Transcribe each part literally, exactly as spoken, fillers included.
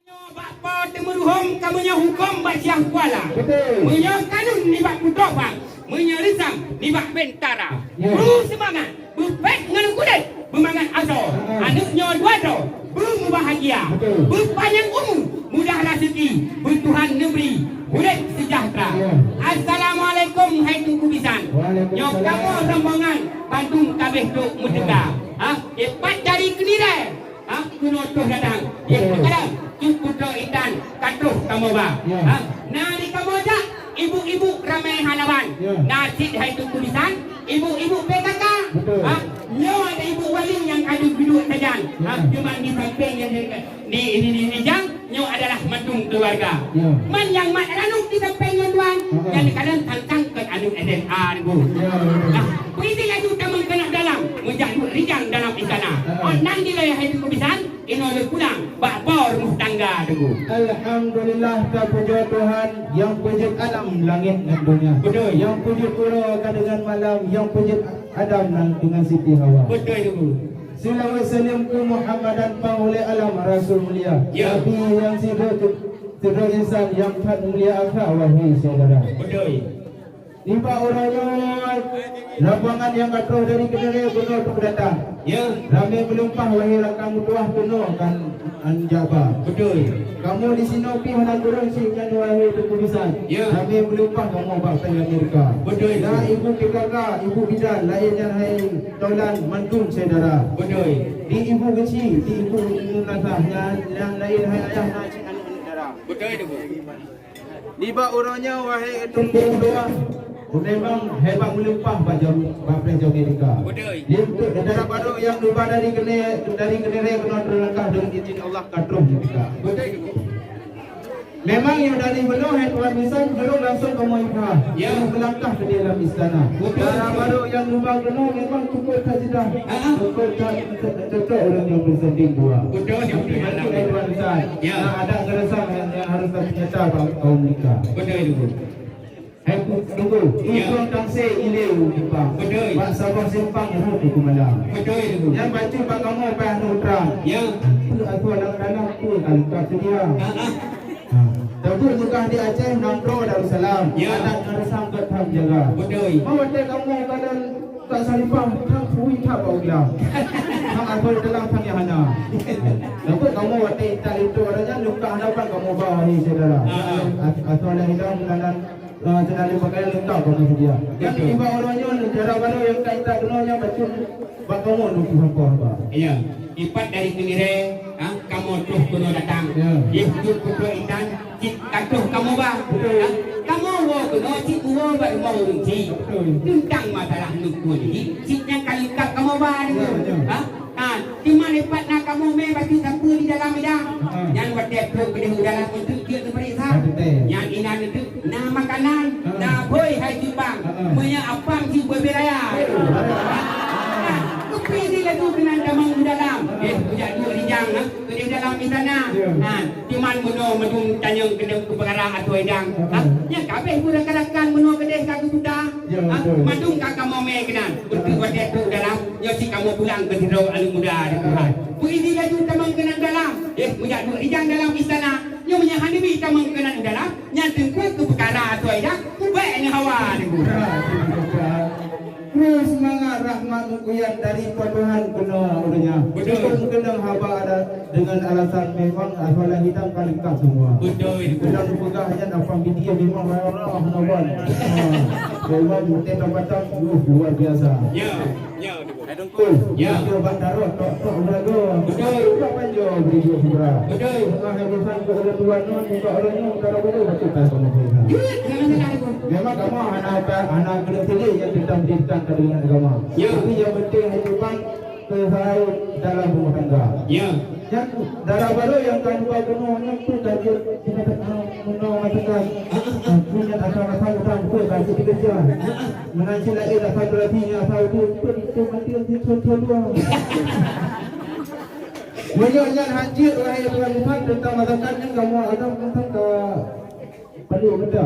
Bak Po Teumeuruhom kamoe nyoe hukôm bak Syiah Kuala. Betul. Meunyoe kanun nibak Putroe Phang, meunyoe reusam nibak Bentara. Ya. Beu seumangat, beu pèt ngon udép, beu mangat asoe. Ha. Aneuk nyoe dua droe, beu mubahgia. Betul. Beu panyang umu, mudah raseuki, beu Tuhan neubri udép seujahteura. Ya. Assalamualaikum hai Teungku Bisan. Waalaikumsalam. Nyoe kamoe rombongan bandum ka abéh trôk meuteuka. Ya. Ha, ipat dari Keunirée. Ha, keunoe troh datang. Yeh, betul. Kadang, Cut Putroe Intan, ka troh kamoe ba. Ya. Ha, na di kamoe jak, ibu-ibu ramé hana ban. Ya. Na cit hai Teungku Bisan, ibu-ibu P K K. Betul. Ha, nyoe ada ibu wali nyang ka duek-duek sajan. Ya. Ha, cuma di sampéng nyang di, di, di, di, di jang, nyoe adalah mandum keuluwarga. Ya. Man nyang mat ranub di sampéng nyan tuan, ha, nyang kadang tantang kon aneuk S M A ni, Bu. Ya, betul. Nah, beri laju tamong keunoe dalam, meujak duek rijang dalam istana. Ha. Oh, nan di lawét hai Teungku Bisan, Inoe lé pulang bak po rumoh tangga, Teungku. Alhamdulillah, tapujoe Tuhan nyang peujeuet alam langét ngon donya. Beutôi. Nyang peujeuet uroe ka deungon malam, nyang peujeuet Adam ngon, deungon Siti Hawa. Beutôi, Teungku. Seulaweuet seuleuem keu Muhammad dan panghulèe alam Rasul mulia. Ya. Nabi nyang sidroe, sidroe insan nyang that mulia akhlak, wahai syedara. Beutôi. Nibak uroe nyoe, rombongan nyang ka troh dari Keunirée keunoe trôk datang. Ya. Ramé meulimpah, wahé rakan meutuwah, keunoe kan anjaba. Beutôi. Kamoe disinoe pih hana kureueng cit nyan, wahé Teungku Bisan. Ya. Ramé meulimpah kamoe bak péng Amerika. Beutôi. Na ibu P K K, ibu bidan, laén nyan hai Tolan, mandum syedara. Beutôi. Di ibu geuchik, di ibu Munasah, nyan, nyan laén hai ayah na cit aneuk syedara. Beutôi, Teungku. Nibak uroe nyoe, wahé Teungku Dua, memang hebat meulimpah bak jam, bak péng Amerika. Beutôi. Di untuk dara barô nyang neuba dari Keunirée, dari Keunirée keunoe trôk langkah deungon idhin Allah ka troh Amerika. Beutôi, Teungku. Memang nyang dari bunoe hai Tuan Bisan, jurông langsong kamoe iba. Ya. Jurông meulangkah keudéh lam istana. Beutôi. Dara barô nyang neuba keunoe memang cukup that jeudah. Ha, ha. Cukup that, cocok ureueng nyang beusanding dua. Beutôi, Teungku. Tapi beutôi, hai Tuan Bisan. Ya. Nah, adat ngon reusam nyang, nyang harôh tapeugah bak kaum Amerika. Beutôi, Teungku. Hai Teungku, ya. Ikong tangsé ilée u simpang. Beutôi. Bak saboh simpang rhot u Keumalang. Beutôi, Teungku. Nyang bacut bak kamoe paih neutrang. Ya. Peue atoe lam dalam, peue ka leungkap seudia. Ha, ha. Ha. Tabuet Meukah di Aceh, nanggroe Darussalam. Ya. Adat ngon reusam gét that jaga. Beutôi. Meunyoe watée kamoe ka lôn ka salipah, that pui that bak ulang. That atoe dalam that nyang hana. Tabuet kamoe watée that linto, adak nyan leungkap hana ban kamoe ba, hai syedara. Ha, ha. At-, atoe lam dalam, dalam Ah, seunari pakaian leungkap kamoe seudia. Nyang, beutôi, nibak uroe nyoe, dara barô nyang ka itat keunoe nyan bacut bak kamoe untuk sampôh haba. Ya, ipat dari Keunirée, ha, kamoe troh keunoe datang. Ya. Di Cut Putroe Intan, cit ka troh kamoe ba. Beutôi. Ha, kamoe woe keunoe cit woe bak rumoh ureueng chik. Beutôi. Teuntang masalah nukun nyan, cit nyang ka leungkap kamoe ba nyoe. Ya, ya. Ha? Ha, teuma lepat na kamoe mé bacut sapeue di dalam idang. Ha. Nyan watée trok keudeh u dalam, eunteuk jeuet neupeuriksa. Ha, beutôi. Nyan inan eunteuk na makanan, ha, na bhôi hai Jepang. Ha, ha. Meunyoe apam jih bhôi biraya. Beutôi. Ha, keupeue jih laju keunan tamong u dalam. Ha. Eh, kujak duek rijang, ha, keudeh dalam istana. Ya. Ha, teuma bunoe mandum tanyong keuneuk keu peukara atoe idang. Ha, ha. Ha, nyan ka abéh peue rakan-rakan bunoe keudeh ka geubuta. Ya, ha, beutôi. Mandum ka kamoe mé keunan. Eunteuk watée trok u dalam, nyoe cit kamoe pulang keu sidroe aneuk muda di Tuhan. Beu idhin laju tamong keunan dalam. Eh, meujak duek rijang dalam istana. Nyoe meunyoe hana neubi tamong keunan dalam, nyan teungku keu peukara atoe idang, ubek ngon hawa teungku. Terus seumangat rahmat meukuyan dari Po Tuhan keunoe ureueng nyan. Beutôi. Cukôp meukeunong haba adat deungon alasan memang asola idang ka leungkap seumua. Beutôi. Keunan peugah nyan apam bidie memang raya-raya hana ban. Ha. Memang meuté tambatang, uh, luar biasa. Ya, ya. Hai Teungku. Ya. Beutôi, bak tarot, tok-tok berago. Beutôi. Bak panjoe beri duit sebelah. Beutôi. Tengah hai Tuhan keu ureueng tuan nyoe, muka ureueng nyoe, utara bulu, bacut tai sama beda. Jeuet, jangan salah, Teungku. Memang kamoe hana, hana keuneuk pilih nyang teuntang pendidikan ka deungon agama. Ya. Tapi nyang penting hai Tuhan, keuhai dalam rumah tangga. Ya. Nyan dara barô nyang ka lupa bunoe nyan tu ka jeuet di mata, ah, bunoe mata kan. Ah, tu nyan asal-asal utang tu ka jeuet dikeureuja. Meunan cit laén asal berarti nyan asal tu, tu, tu mati nanti thon-thon dua. Meunyoe nyan hanjeuet, wahai Tuhan Tuhan, teuntang mata kan nyan kamoe agam teuntang ka Padum meuda.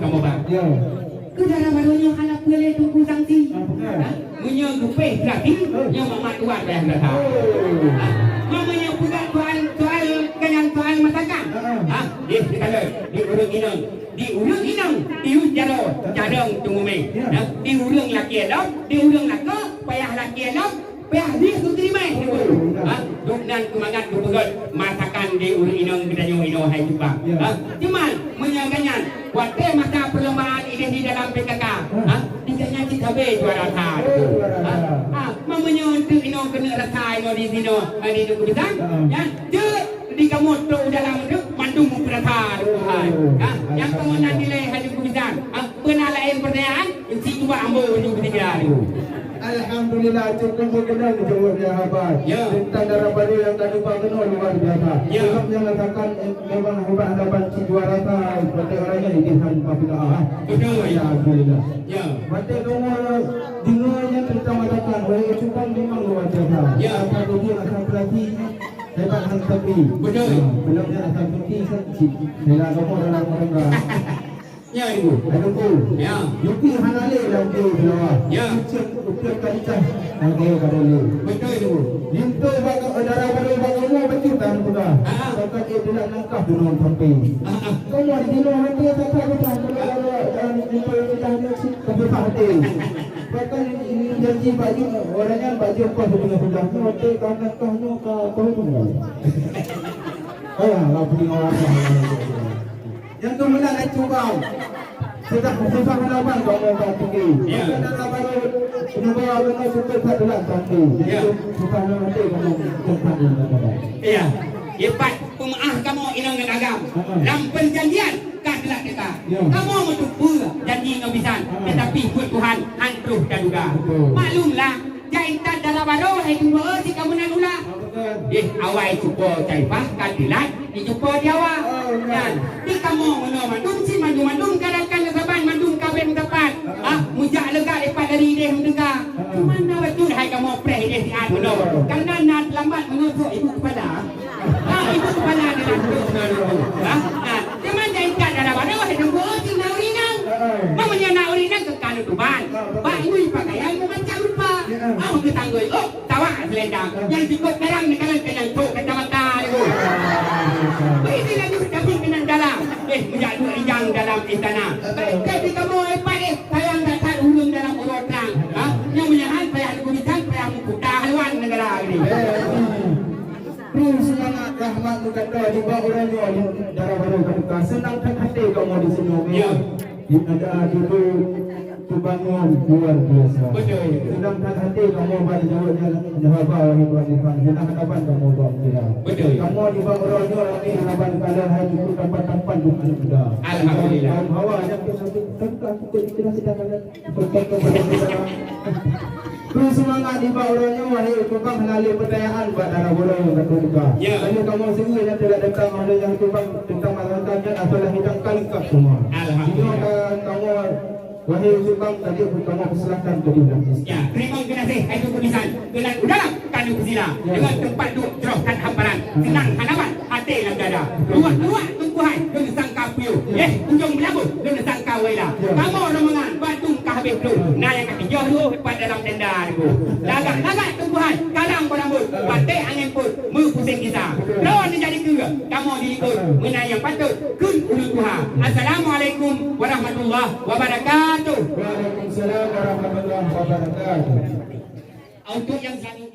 kamoe ba. Ya. Keu dara barô nyoe hana peue lé Teungku sanksi. Ah, bukan. Ha? Meunyoe geupéh berarti, eh, nyoe mak tuan payah geurasa. Oh. Ha? Meunyoe peugah soal, soal, keunan soal masakan. Ah, ah. Ha? Di, di ureueng inong. Di ureueng inong, di ueh jaroe, carông teumumé. Ya. Ha? Di ureueng lakée lom, di ureueng lakoe, payah lakée lom, payah jih geuteurimé. Oh, ya. Ha? Dum nan keumangat geupeugöt masakan di ureueng inong geutanyoe inoe hai cuba. Ya. Ha? Cuman, meunyoe ganyan, watée masa perlombaan idéh di dalam P K K, ha? Di ganyan cit sabé juara sa. Oh, juara sa. Ha? Ha? Meunyoe eunteuk inoe keuneuk rasa inoe di sinoe, ha, di Teungku Bisan, ha, nyan cit di kamoe trok u dalam tu, mandum meupeurasa, Teungku hai. Ha? Nyang keumeunang nilai hai Teungku Bisan. Ha? Peue na laén peurtanyaan? Enci cuba ambo ujoe ketiga tu. Alhamdulillah, cukup meukeunong jaweueb nyang haba. Ya. Teuntang dara barô nyang ka tuba keunoe luar biasa. Ya. Sebab nyang rasakan, eh, memang hebat hadapan cit juara sa, seperti orang yang ditahan Pak Pina, ah. Betul. Alhamdulillah. Ya. Watée kamoe deungoe nyan teuntang rasakan, oleh cukup memang luar biasa. Ya. Apa tu dia rasa pelatih hebat han tapi. Betul. Ya, belum dia rasa putih kan cit. Bila kamoe dalam orang. Ya, Ibu. Aduh, ya. Yuki hana lé lam ke belawa. Ya. Ucap, ucap kancah. Oke, kada lé. Betul, Ibu. Linto bak dara barô bak kamoe betul kan, Buda? Ah. Sangka dia tidak nangkah turun sampai. Ah, ah. Kamoe di sinoe hati tak tak betul. Kalau ada orang linto kita ni, tapi tak hati. Bahkan ini janji baju, orang yang baju kau punya sudah. Nanti kau nangkah ni, kau, kau tunggu. Oh, lah, punya orang. Nyang keumeunang hai cuba. Susah, susah meunan ban kamoe ka tinggi. Ya. Maka dara barô, cuba beuna cukup that bulan sampai. Ya. Jadi, susah meunan hati kamoe tempat yang terbaik. Ya. Ipat peumaáh kamoe inong ngon agam. Ha. Lam perjanjian ka teulat teuka. Ya. Kamoe meutupeue janji ngon bisan, ha, tetapi buet Tuhan han troh taduga. Betul. Maklumlah, Jai that dara barô hai tuboh si kamoe nan ula. Betul. Eh, awai cupo caipah ka teulat, dicupo di awak. Oh, iya. Kan? Di kamoe meunoe mandum si mandum-mandum ka rakan saban mandum ka bèk meusapat. Ah, mujak lega leupah dari idéh meudeuka. Cuman na bacut hai kamoe preh idéh siat meunoe. Karena na teulambat meunyoe trok ibu kepala. Ha, ibu kepala dia langsung na dulu. Ha? Ha, cuman jai that dara barô hai tuboh si na ureueng inong. Meunyoe na ureueng inong keu ka neutuban. Bak ngui pakaian meumacam rupa. Ah, meutanggôi. Oh, tawak selendang. Nyang jikot garang neukalon keu nyang trok kacamata nyoe. Bri laju tapi keunan dalam. Eh, meujak duek rijang dalam istana. Tapi kamoe ipat, eh, sayang that-that ureueng dalam uroe trang. Ha? Nyang meunyahan payah geubisan, payah meukuta haluan neugara ini. Kru seumangat rahmat meukata nibak uroe nyoe dara barô ka teuka. Seunang that até kamoe di sinoe. Ya. Di ada dulu pembangun luar biasa. Betul. Seunang that até kamoe bak jaweueb nyan haba wahai Tuan Irfan. Seunang hadapan kamoe bak kira. Betul. Kamoe nibak uroe nyoe ramé harapan kalian hai cukup tampan-tampan buet aneuk muda. Alhamdulillah. Dalam hawa nyang teuka cukup dikira sedang. Kru seumangat nibak uroe nyoe, wahé Teungku Bang, hana lé peutanyaan bak dara barô nyang ka teuka. Ya. Lalu kamoe sendiri nyang telah datang oleh nyang Teungku Bang teuka malam nyan adalah hidang ka leungkap semua. Alhamdulillah. Nyoe ka kamoe, wahé Teungku Bang, tadi pun kamoe persilakan ke di dalam. Ya, terima kasih, hai Teungku Bisan. Keunan u dalam ka neupeusilakan. Ya. Deungon teumpat duek jroh that hamparan. Hmm. Seunang hana ban até lam dada. Ruah-ruah Teungku hai, lôn sangka piôh. Eh, ujong beulabôh, lôn sangka waila. Ya. Kamoe rombongan, batu ka habéh troh. Na nyang ka tijoh lôn pat dalam tenda nyoe. Lagak-lagak Teungku hai, kalang beurambôt, batée angén pôt, meupuseng gisa. Droeneuh jadi keue, kamoe dilikot, meunan nyang patôt, kheun ureueng tuha. Assalamualaikum warahmatullahi wabarakatuh. Waalaikumsalam warahmatullahi wabarakatuh. Untuk yang satu